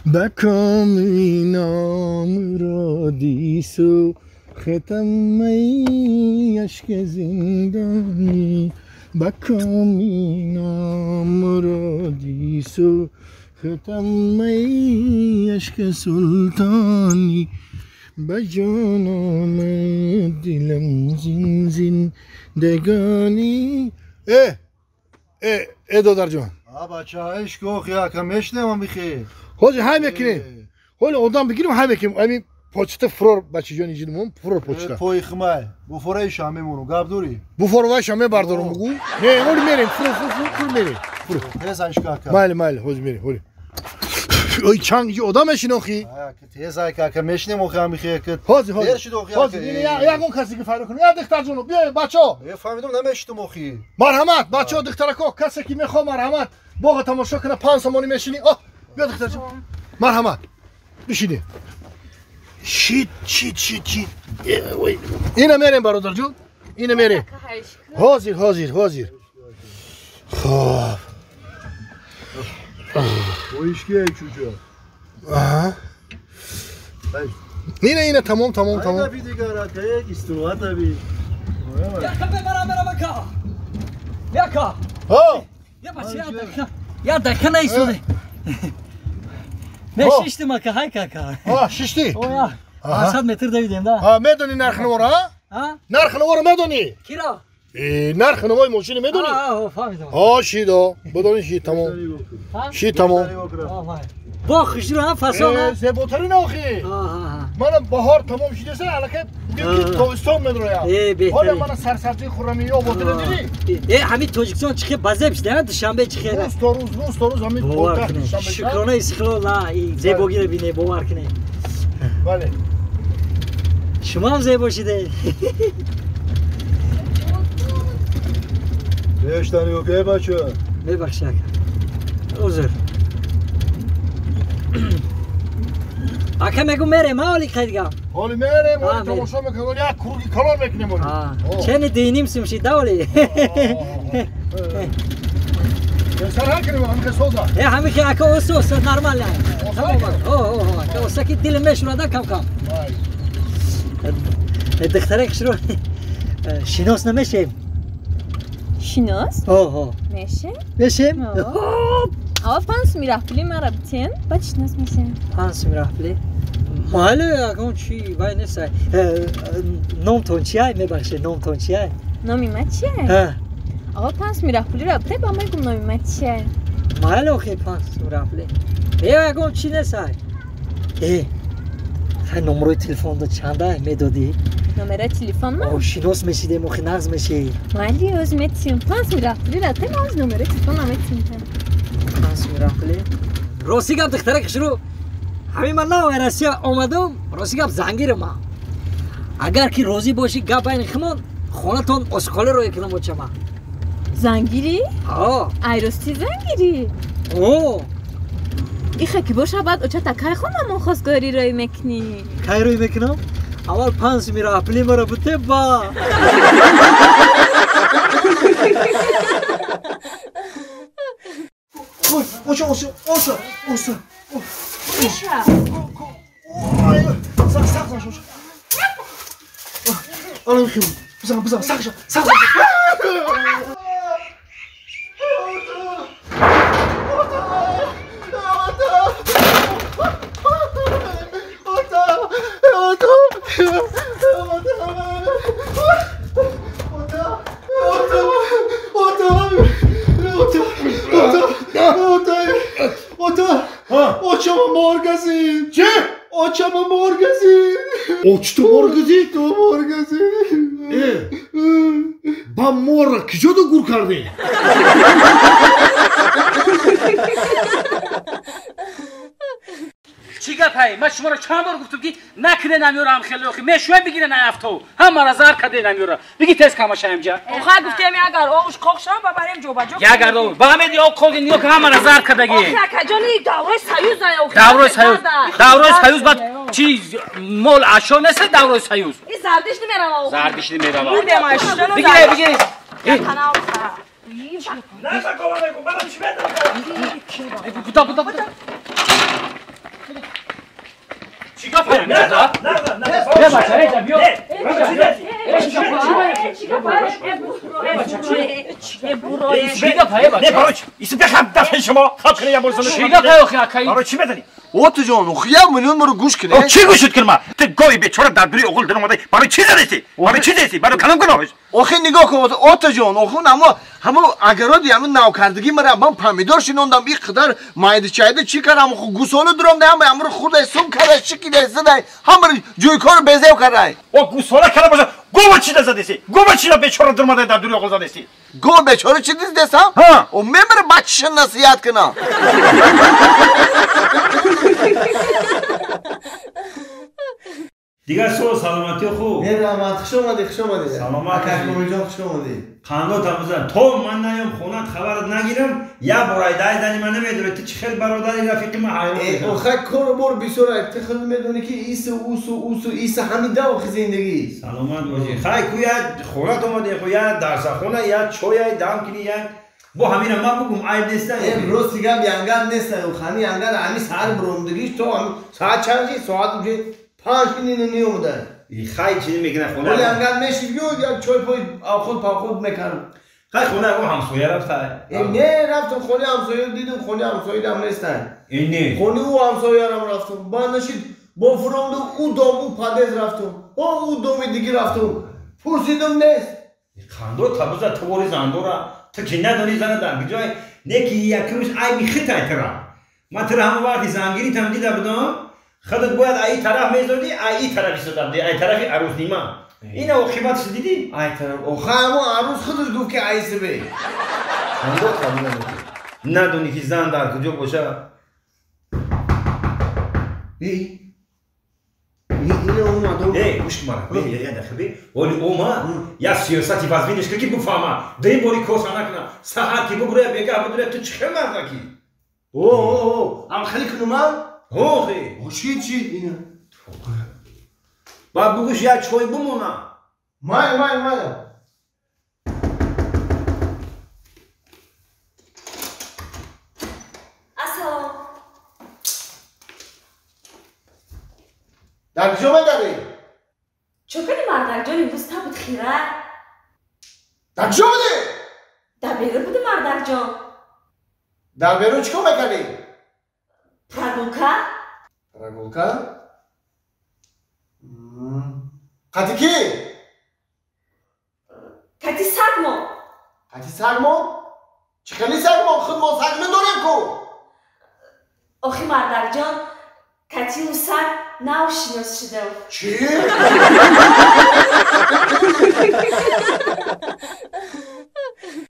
Ба коми номуродӣ сӯхтам эй ашки зиндонӣ, ба коми номуродӣ сӯхтам эй ашки султонӣ, ба ҷоном дилам зин зиндагонӣ. Э э э додарҷон. А бача ишқ охи ака мешнавам бихе. Ҳозир ҳай мекунем. Ҳоли одам бигирем ҳай мекунем. Ами почта фурор бачаҷон иҷидмон фурор почта. Пои химай. Буфораи шам мемонум. Гап дорӣ? Буфорвай шам мебардорум бугу. Не, ҳоли мерем. Фурор фурор фурор мерем. Фурор. Тез ишқ ака. Майли майли ҳозир мерем ҳоли. Ой чанг иҷи одам мешинохи? Тез ака мешнем охи ам бихе. Ҳозир ҳозир. Дер шуд охи ака. Ҳозир ягон касе ки файро кунем. Я духтарҷоно биёед бачаҳо. Фаҳмидам намешитум охи. Марҳамат бачаҳо духтарако касе ки мехоҳ марҳамат боға тамошо кунад 5 сомонӣ мешинӣ. Оҳ биё духтарҷон. Марҳамат бишинӣ. Шит шит шит шит. Ина мерем бародарҷон. Ина мерем. Ҳозир ҳозир ҳозир. Хоб. Боишки эй чуҷа. Аҳа. Ина ина тамом тамом тамом. Айна би дигар ака як истироҳат аби. Яка бебарам берам ака. Яка. Ҳо. Я бача я дака. Я дака наисоде. Не шиштим ака ҳай кака. Ҳа шиштӣ? Оя. 800 метр давидем да. Ҳа медонӣ нархи навора ҳа? Ҳа? Нархи навора медонӣ? Киро? Нархи навои мошини медонӣ? Ҳа фаҳмидам. Ҳа шидо. Бидонӣ ши тамом. Ши тамом. Бо хушрӯ ҳам фасон. Зеботарин охи. Мана баҳор тамом шидаса аллакай тобистон медроям. Ҳоля мана сарсабзии хуррамии оботиро дидӣ? Э ҳамин Тоҷикистон чӣ хел базеб шуда, Душанбе чӣ хел. Рӯз то рӯз, рӯз то рӯз ҳамин пойтахт Душанбе. Шукрона истиқлол зебогиро бине, бовар кунед. Бале. Шумо ҳам зебо шидед. Бештари окей бача. Мебахшед ака. Узр. Ака мегу мерем, ҳа оли қайдгам. Ҳоли мерем, ҳоли тамошо мекунем, ҳоли як круги калон мекунем ҳоли. Чени диним сумшид, да оли? Сар ҳар кунем, ҳамин соза. Э, ҳамин ки ака осо, осо нормал. О, о, ака оса ки дил мешурада кам-кам. Духтаре хушрӯ шинос намешем? Шинос? О, о. Мешем? Мешем? Ава 5 сум раҳпули мара битен, баъд шинос мешем. 5 сум раҳпули? Майли, ягон чи вай несай. Номтон чиай? Мебахшед, номтон чиай? Номи ма чиай? Ава 5 сум раҳпулиро бите, ба мегум номи ма чиай. Майли охи 5 сум раҳпули. Э, ягон чи несай. Э, хай номерои телефонда чанда медодӣ? Номерои телефон ма? О, шинос мешидем, охи нағз мешид. Майли, оз метиҳем. 5 сум раҳпулиро бите, ма оз номерои телефонам метиҳем. 5 сум раҳпули? Рости гап духтара хушрӯ, ҳамин ман нав Россия омадам, рости гап зангирам ман. Агар ки розӣ бошӣ гап байни химон, хонатон осқоле рӯя кунам очама. Зангирӣ? Ҳо. Ай рости зангирӣ? О. Иха ки боша баъд очата кай хонамон хостгорӣ рӯй мекунӣ? Кай рӯй мекунам? Аввал 5 сум раҳпули маро бите ба. Оша, оша, оша, оша. Миша. Сақ, сақ, оша. Алам хим. Бизан, бизан, сақ, сақ. Очама моргази. Чӣ? Очама моргази. Очту моргази? Ту моргази. Э, ба морра киҷода гур кардӣ? Чӣ гапай? Ман шуморо чанд бор гуфтам ки накунед намёрам хеле охи. Мешӯям бигирен ай авто. Ҳамаро зар каде намёра. Биги тез камаша инҷа. Оха гуфтем агар оғуш қоқ шавам бабарем ҷобаҷо. Ягар ба ҳамеди об қоқи ниё ки ҳамаро зар кадаги. Охи акаҷони даврои союз ай охи. Даврои союз. Даврои союз баъд чи мол ашё нест даврои союз. И зардиш намерава охи. Зардиш намерава. Бурдем ашёно. Бигире бигире. Буда буда буда. гап ҳай? Не бача, эҷа биё. Чӣ гап ҳай бача? Не барои чӣ? Исм бехам дафъи шумо хаб кунед я борзана. Чӣ гап ҳай охи акаи? Барои чӣ мезанӣ? Отаҷон, охи як миллион маро гӯш кунед. Чӣ гӯшуд кунам? Ту гови бечора дар дури оғул дар омадаи. Барои чӣ задасӣ? Барои чӣ задасӣ? Барои калом гуноҳаш? Охи нигоҳ кун отаҷон, охи ҳамо агароди ҳамин навкардагӣ мара ман помидор шинондам, ин қадар майда чайда чӣ кардам, охи гусола дуромда ҳама ҳамаро хурдай сум кардай, шикидай, задай, ҳамаро ҷӯйкорро безев кардай. О гусола карда боша, гова чӣ задасӣ? Гова чӣ бечора дар омадаи дар дури оғул задасӣ? Гов бечора чӣ диздесам? О мемара бачаша насиҳат кунам. Дигар суол саломатӣ хуб. Не раҳмат, хуш омадӣ, хуш омадӣ. Саломат Акакомиҷон, хуш омадӣ. Қандо табузан. То ман наём хонат хабарат нагирам, як бор айдаи зани ман намедонӣ. Ту чӣ хел бародари рафиқи ман ҳайрон мешавам. Охай кору бор бисёр ай. Ту худ медонӣ ки ису усу усу иса ҳамида охи зиндагӣ. Саломат бошӣ. Хай ку як хонат омадӣ, ху як дарсахона, як чой ай дам кунӣ, як бо ҳамина ман бугум айб неста. Рости гап янгар неста. Ҳами янгар ҳами саҳар буромдагиш то соат чанд шид? Соат 5 кунина неомуда. Хай чизи мекунад хона. Оли ангар мешид ю як чой пой авход павход мекард. Хай хона ягон ҳамсоя рафта. Не рафтам хони ҳамсоя дидам, хони ҳамсоядам нестан. Не. Хони ӯ ҳамсоярам рафтам. Баъд нашид бо фуромду ӯ дом ӯ подъезд рафтам. О ӯ доми диги рафтам. Пурсидам нест. Қандо табуза тувори зандора. Ту ки надонӣ зана дар куҷой? Не ки якумш айби хитай тира. Ман тира ҳама вақти зангиритам дида будам. Худат бояд ай тараф мезодӣ, ай тараф истода будӣ, ай тарафи арӯснима. Ина оқибатш дидӣ? Ай тараф. Охай ҳамо арӯс худаш гуфт ки ай сибе. Қандо қабул надонӣ ки зан дар куҷо боша. Эй, гӯш кун мара. Я дақиқа бе. Оли омад, як сиёсати вазминеш ки буфаҳма. Дуюм бори коса накуна. Саҳар ки бугуря, бегаҳ будуря, ту чӣ хел мардаки? О, ам хеле кунумам? Охи. Чӣ чӣ ина? Баъд бугӯш як чой бумона. Май, май, май. Ассалом. Дар куҷо медарӣ? Чо кардӣ мардакҷон, имрӯз та буд хира? Дар куҷо будӣ? Дар берун будӣ мардакҷон. Дар берун чӣ кор мекардӣ? Прогулка? Прогулка? Қати ки? Қати сагмо. Қати сагмо? Чӣ хели сагмо? Худ мо саг надорем ку? Охи мардакҷон, қати ӯ саг нав шинос шудам. Чӣ?